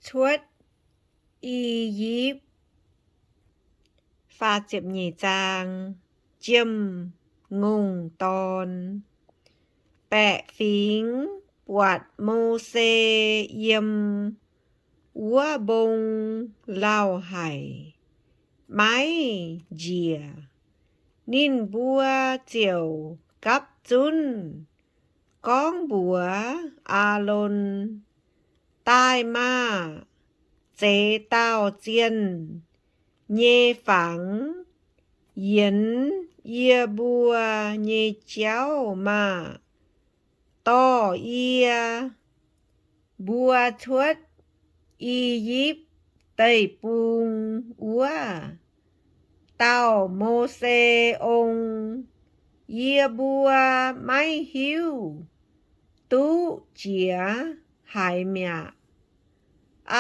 Cuotv I^yipv. Jiem-Ngongh Dorn. Baeqc fingx buatc Mose yiem wuov mbong lauh haic, maiv njiec. Ninh mbuo ziouc gapv zunv gorngv mbuox Aalon, Daaih maah! Zeix dauh zienh nyei fangx yienz yie mbuo nyei jauv maah! Dorh yie mbuo cuotv I^yipv Deic-Bung wuov dauh Mose ong, yie mbuo maiv hiuv duqv jiex haaix mi'aqv.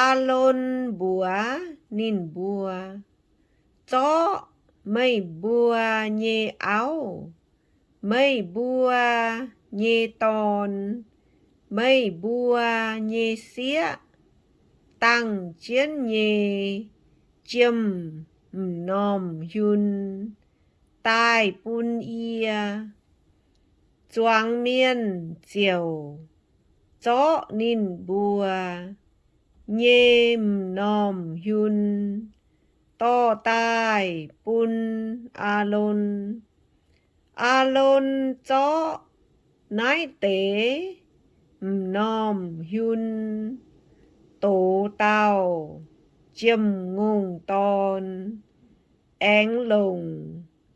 Aalon mbuox ninh mbuo, Zorqv meih mbuo nyei auv, meih mbuo nyei dorn, meih mbuo nyei sieqv dangh jienv nyei jiem-m'normh hiun daaih bun yie. Zuangx mienh ziouc zorqv ninh mbuo nyei m'normh hiun dorh daaih bun Aalon. Aalon zorqv naaiv deix m'normh hiun dox dauh jiem-ngongh dorn, aengx longc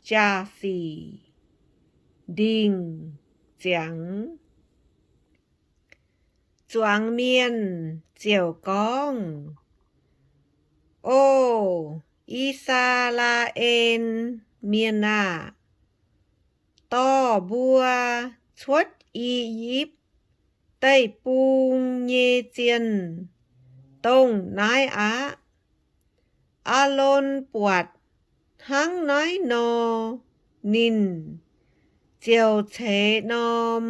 jaa-sic ndingh ziangx. Zuangx mienh ziouc gorngv, O I^saa^laa^en Mienh aah! Dorh mbuo cuotv I^yipv Deic-Bung nyei zienh dongh naaiv aqv. Aalon buatc hnangv naaiv nor, ninh ziouc ceix norm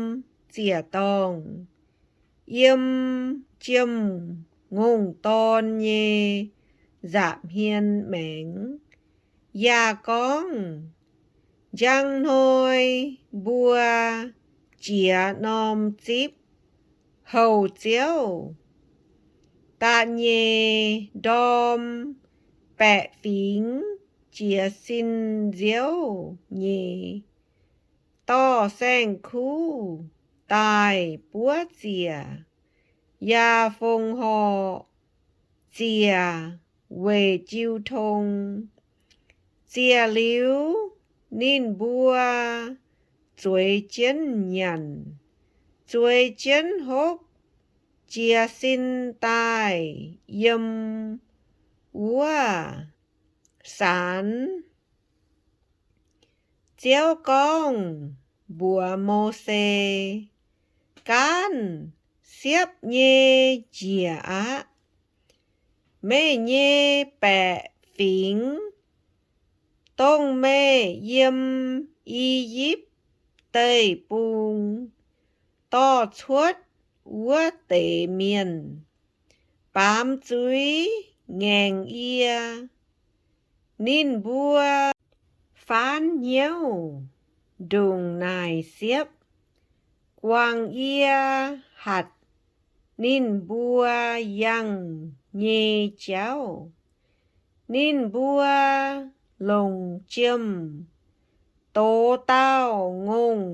ziec-dorngh yiem jiem-ngongh dorn nyei nza'hmien maengx, yaac gorngv, Njang hnoi mbuo jiez norm zipv houc Ziouv. Da'nyeic ndorm baeqc fingx jiez sin nziouv nyei, dorh saeng-kuv daaih buov ziec, yaac fongc horc ziec weic jiu tong. Ziec liuz, ninh mbuo zueiz jienv nyanc, zueiz jienv hopv, jiez sin daaih yiem wuov saanx. Ziouv gorngv mbuox Mose, Gaanv siepv nyei njiec aqv. Meih nyei baeqc fingx, dongh meih yiem I^yipv Deic-Bung dorh cuotv wuov deix mienh, baamz zuiz ngaengc yie. Ninh mbuo faanv hnyouv ndongc naaic siepv, guangc yie hatc ninh mbuo yangh nyei jauv. Ninh mbuo longc jiem-doz dauh ngongh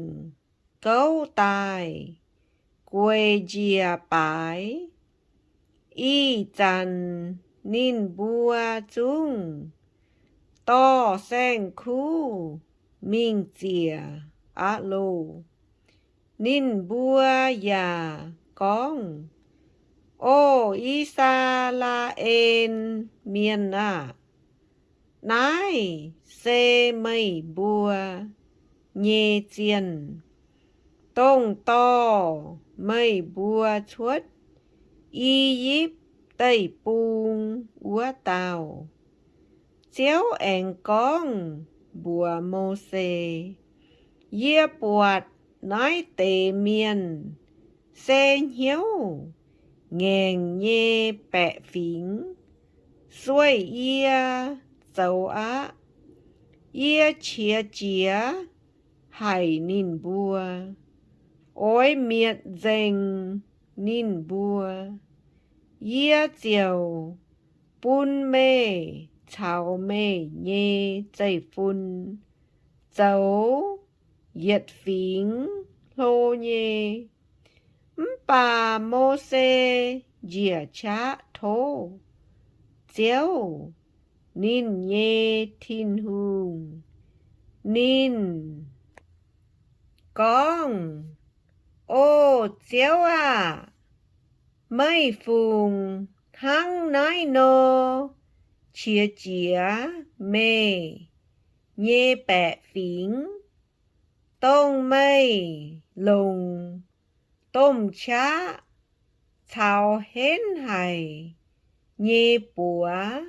gouv daaih gueic njiec baaix. Ih zanc ninh mbuo zungv dorh saeng-kuv mingh ziec aqv loh. Ninh mbuo yaac gorngv, O I^saa^laa^en Mienh aah! Naaiv se meih mbuo nyei zienh, dongh dorh meih mbuo cuotv I^yipv Deic-Bung wuov dauh. Ziouv aengx gorngv mbuox Mose, Yie buatc naaiv deix mienh se hnyouv ngaengc nyei baeqc fingx, sueih yie zoux aqv. Yie qiex jiez haic ninh mbuo, oix mietc nzengc ninh mbuo. Yie ziouc bun meih caux meih nyei zeiv-fun zoux yietc fingx hlo nyei. Mv baac Mose njiec qaqv tov Ziouv, ninh nyei Tin-Hungh. Ninh gorngv, O Ziouv aah! Meih fungc hnangv naaiv nor qiex jiez meih nyei baeqc fingx, dongh meih longc domh qaqv caux henv haic nyei buoz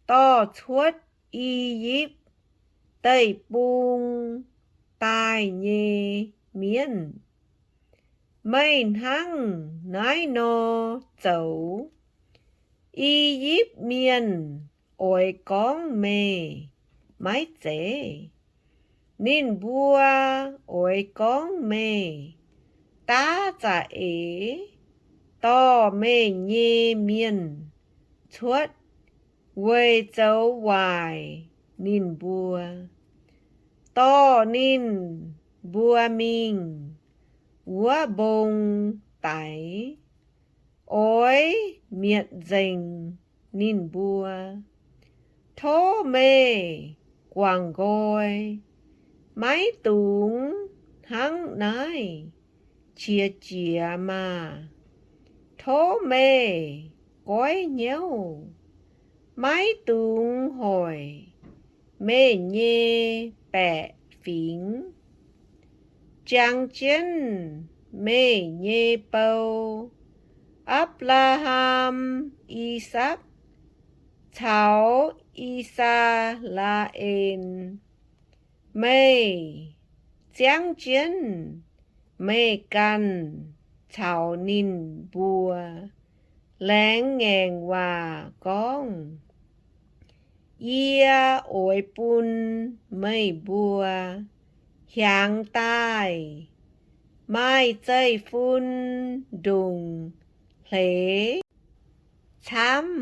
dorh cuotv I^yipv Deic-Bung daaih nyei mienh. Meih hnangv naaiv nor zoux, I^yipv Mienh oix gorngv meih maiv zeiz. Ninh mbuo oix gorngv meih daav za'eix dorh meih nyei mienh cuotv weic zoux waaic ninh mbuo, dorh ninh mbuo mingh wuov mbong daix, oix mietc nzengc ninh mbuo. Tov meih guangc nqoi, maiv dungx hnangv naaiv qiex jiez maah! Tov meih goiv hnyouv, maiv dungx hoic meih nyei baeqc fingx. Jangx jienv meih nyei bou, Apc^laa^ham, I^sakc, caux I^saa^laa^en. Meih ziangv jienv meih ganh caux ninh mbuo laengz ngaengc waac gorngv, Yie oix bun meih mbuo hiaangx daaih maaih zeiv-fun ndongc hleix camv.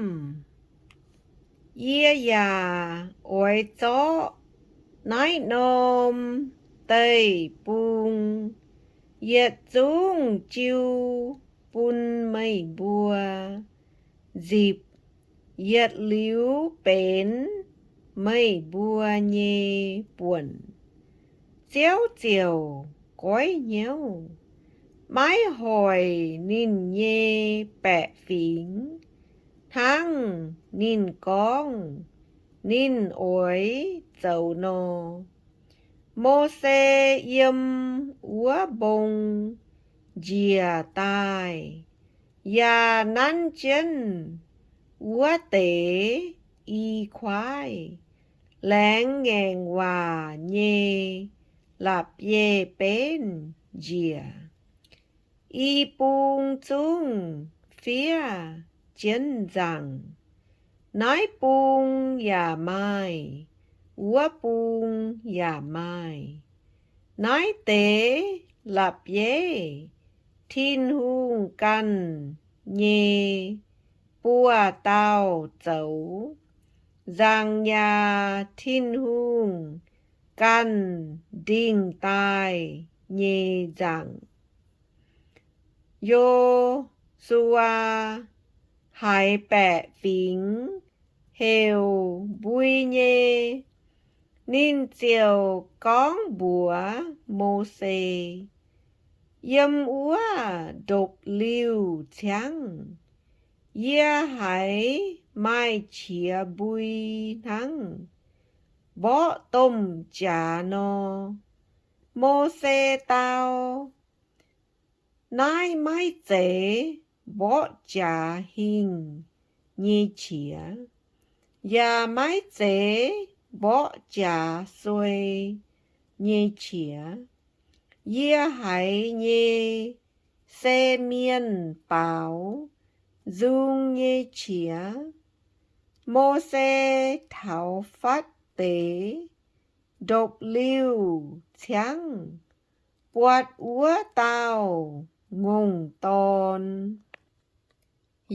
Yie yaac oix zorqv naaiv norm deic-bung yietc zungv jiu bun meih mbuo nzipc yietc liuz benx meih mbuo nyei buonc. Ziouv ziouc goiv hnyouv, maiv hoic ninh nyei baeqc fingx hnangv ninh gorngv ninh oix zoux nor. Mose yiem wuov mbong njiec daaih, yaac nanv jienv wuov deix i kuaaiv laengz ngaengc waac nyei la'bieiv-benv njiec. I bung zungv fiev jienv nzaangc. Naaiv bung yaac maaih, wuov bung yaac maaih. Naaiv deix la'bieiv Tin-Hungh ganh nyei buoz-dauh zoux. Nzaangc yaac Tin-Hungh ganh ndingh daaih nyei nzaangc. Yo^su^waa haiz baeqc fingx heuc mbui nyei, ninh ziouc gorngv mbuox Mose, Yiem wuov ndopv-liuh ciangv yie haiz maaih qiex mbui hnangv mborqv domh jaax nor. Mose dau, Naaiv maiv zeiz mborqv jaax hingh nyei qiex, yaac maiv zeiz mborqv jaax suei nyei qiex. Yie haiz nyei se mienh baaux nzung nyei qiex. Mose taux fatv deix ndopv-liuh ciangv buatc wuov dauh ngongh dorn,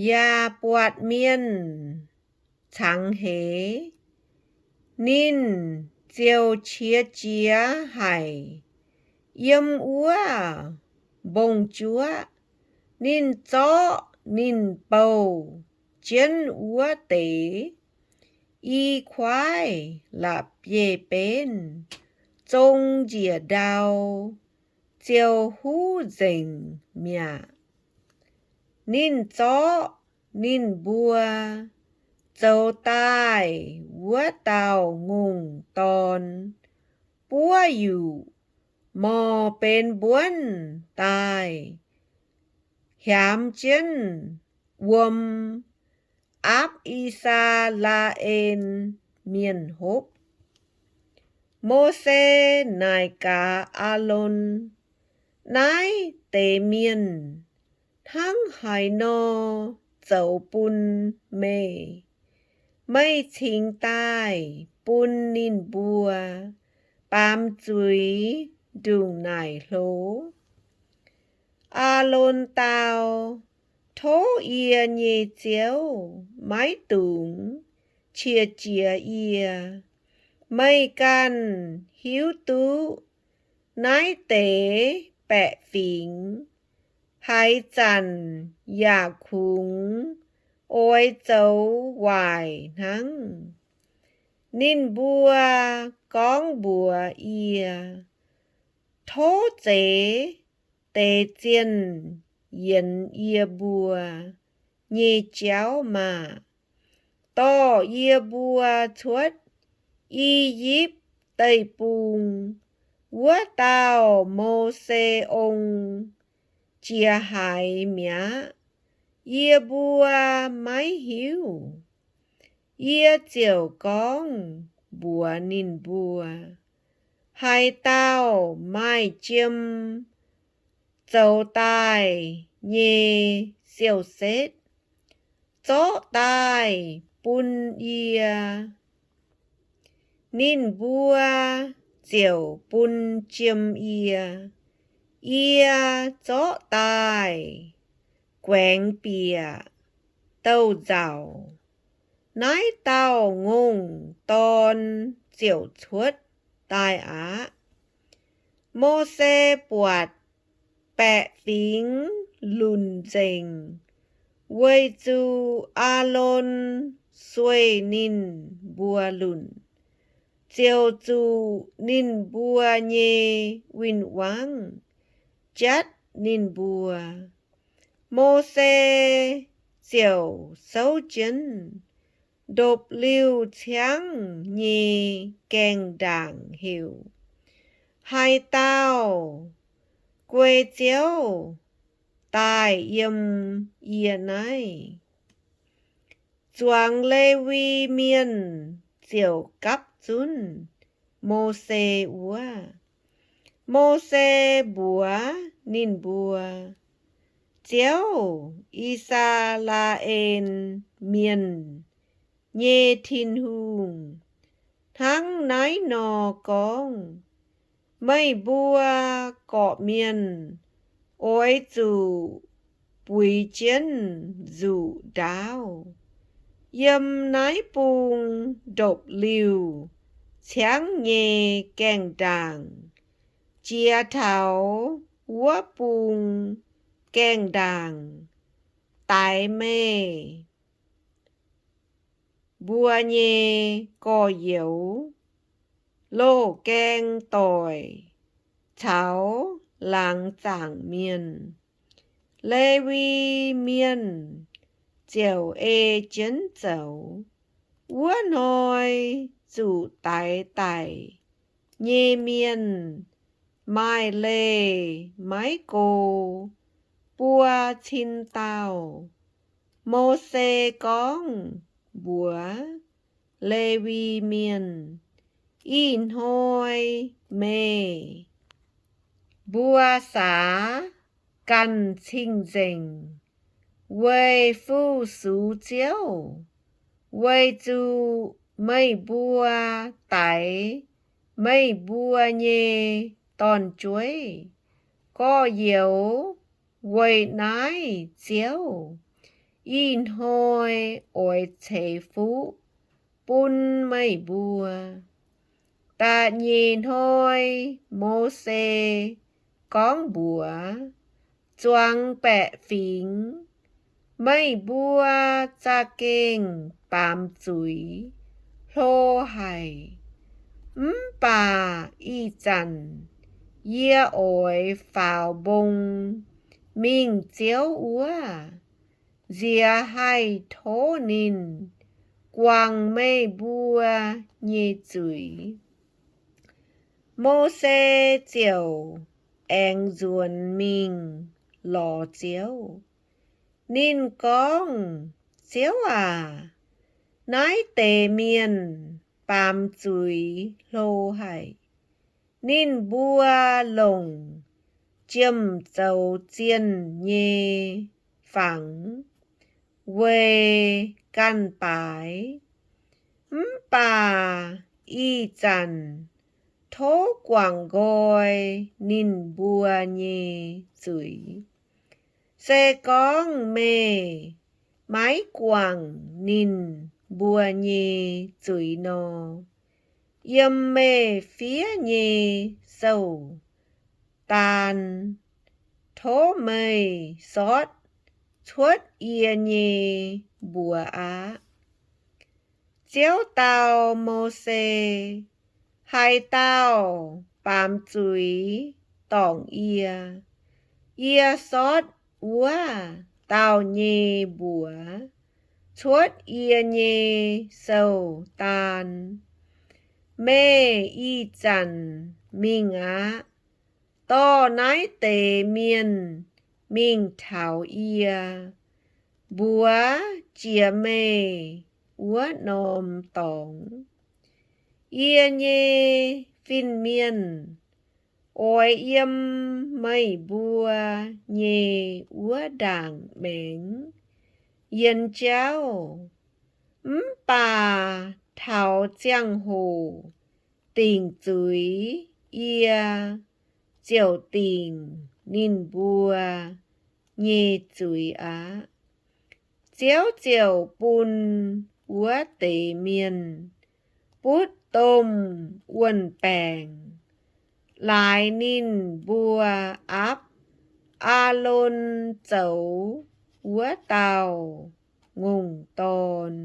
yaac buatc mienh cangx heix. Ninh ziouc qiex jiez haic. Yiem wuov mbong-juoqv, ninh zorqv ninh bouh jienv wuov deix i kuaaiv la'bieiv-benv zong njiec ndau, ziouc huv nzengc mi'aqv. Ninh zorqv ninh mbuo zoux daaih wuov dauh ngongh dorn buov yuqc morc benx mbuonv daaih, hiaamx jienv wuom aapv I^saa^laa^en Mienh hopv. Mose naaic gaax Aalon, Naaiv deix mienh hnangv haaix nor zoux bun meih? Meih cingx daaih bun ninh mbuo baamz zuiz ndongc naaic hlo? Aalon dau, Tov yie nyei Ziouv maiv dungx qiex jiez yie. Meih ganh hiuv duqv naaiv deix baeqc fingx haaix zanc yaac kungx oix zoux waaic hnangv. Ninh mbuo gorngv mbuox yie, Tov zeix deix zienh yienx yie mbuo nyei jauv maah! Dorh yie mbuo cuotv I^yipv Deic-Bung wuov dauh Mose ong jiex haaix mi'aqv, yie mbuo maiv hiuv. Yie ziouc gorngv mbuox ninh mbuo, Haaix dauh maaih jiem zoux daaih nyei siou-setv, zorqv daaih bun yie. Ninh mbuo ziouc bun jiem yie. Yie zorqv daaih guaengx bieqc douh nzauc, naaiv dauh ngongh dorn ziouc cuotv daaih aqv. Mose buatc baeqc fingx lunc nzengc, weic zuqc Aalon sueih ninh mbuo lunc, ziouc zuqc ninh mbuo nyei win-wangv jatv ninh mbuo. Mose ziouc souv jienv ndopv-liuh ciangv nyei gaengh ndaangc heuc, Haaix dauh guei Ziouv daaih yiem yie naaiv? Zuangx Lewi Mienh ziouc gapv zunv Mose wuov. Mose mbuox ninh mbuo, Ziouv, I^saa^laa^en Mienh nyei Tin-Hungh, hnangv naaiv nor gorngv, Meih mbuo gorqv-mienh oix zuqc buix jienv nzuqc ndaauv yiem naaiv bung ndopv-liuh ciangv nyei gaengh ndaangc, jiex taux wuov bung gaengh ndaangc daix meih mbuo nyei gorx-youz, loz-gaeng doic caux laangz zaangc mienh. Lewi Mienh ziouc ei jienv zoux. Wuov hnoi zuqc daix daic nyei mienh maaih leih maiv go buo cin dauh. Mose gorngv mbuox Lewi Mienh, Ih hnoi meih mbuo saax ganh cing-nzengc weic fu-sux Ziouv, weic zuqc meih mbuo daix meih mbuo nyei dorn-jueiv gorx-youz. Weic naaiv Ziouv ih hnoi oix ceix fuqv bun meih mbuo. Da'nyeic hnoi Mose gorngv mbuox zuangx baeqc fingx, Meih mbuo za'gengh baamz zuiz hlo haic. Mv baac ih zanc yie oix faaux mbong mingh Ziouv wuov, nziex haih tov ninh guangc meih mbuo nyei zuiz. Mose ziouc aengx nzuonx mingh lorz Ziouv. Ninh gorngv, Ziouv aac, naaiv deix mienh baamz zuiz hlo haic. Ninh mbuo longc jiem zoux zienh nyei fangx weic ganh baaix. Mv baac ih zanc tov guangc nqoi ninh mbuo nyei zuiz. Se gorngv meih maiv guangc ninh mbuo nyei zuiz nor, yiem meih fiev nyei sou-daan tov meih sortv cuotv yie nyei mbuox aqv. Ziouv dau Mose, Haaix dauh baamz zuiz dorngc yie, yie sortv wuov dauh nyei mbuox cuotv yie nyei sou-daan. Meih ih zanc mingh aqv. Dorh naaiv deix mienh mingh taux yie, mbuox jiex meih wuov norm dorngx, Yie nyei fin-mienh oix yiem meih mbuo nyei wuov ndaangc maengx yienx jauv. Mv baac taux ziangh hoc dingc zuiz, yie ziouc dingc ninh mbuo nyei zuiz aqv. Ziouv ziouc bun wuov deix mienh butv domh wuon-baengc laaix ninh mbuo aapv Aalon zoux wuov dauh ngongh dorn.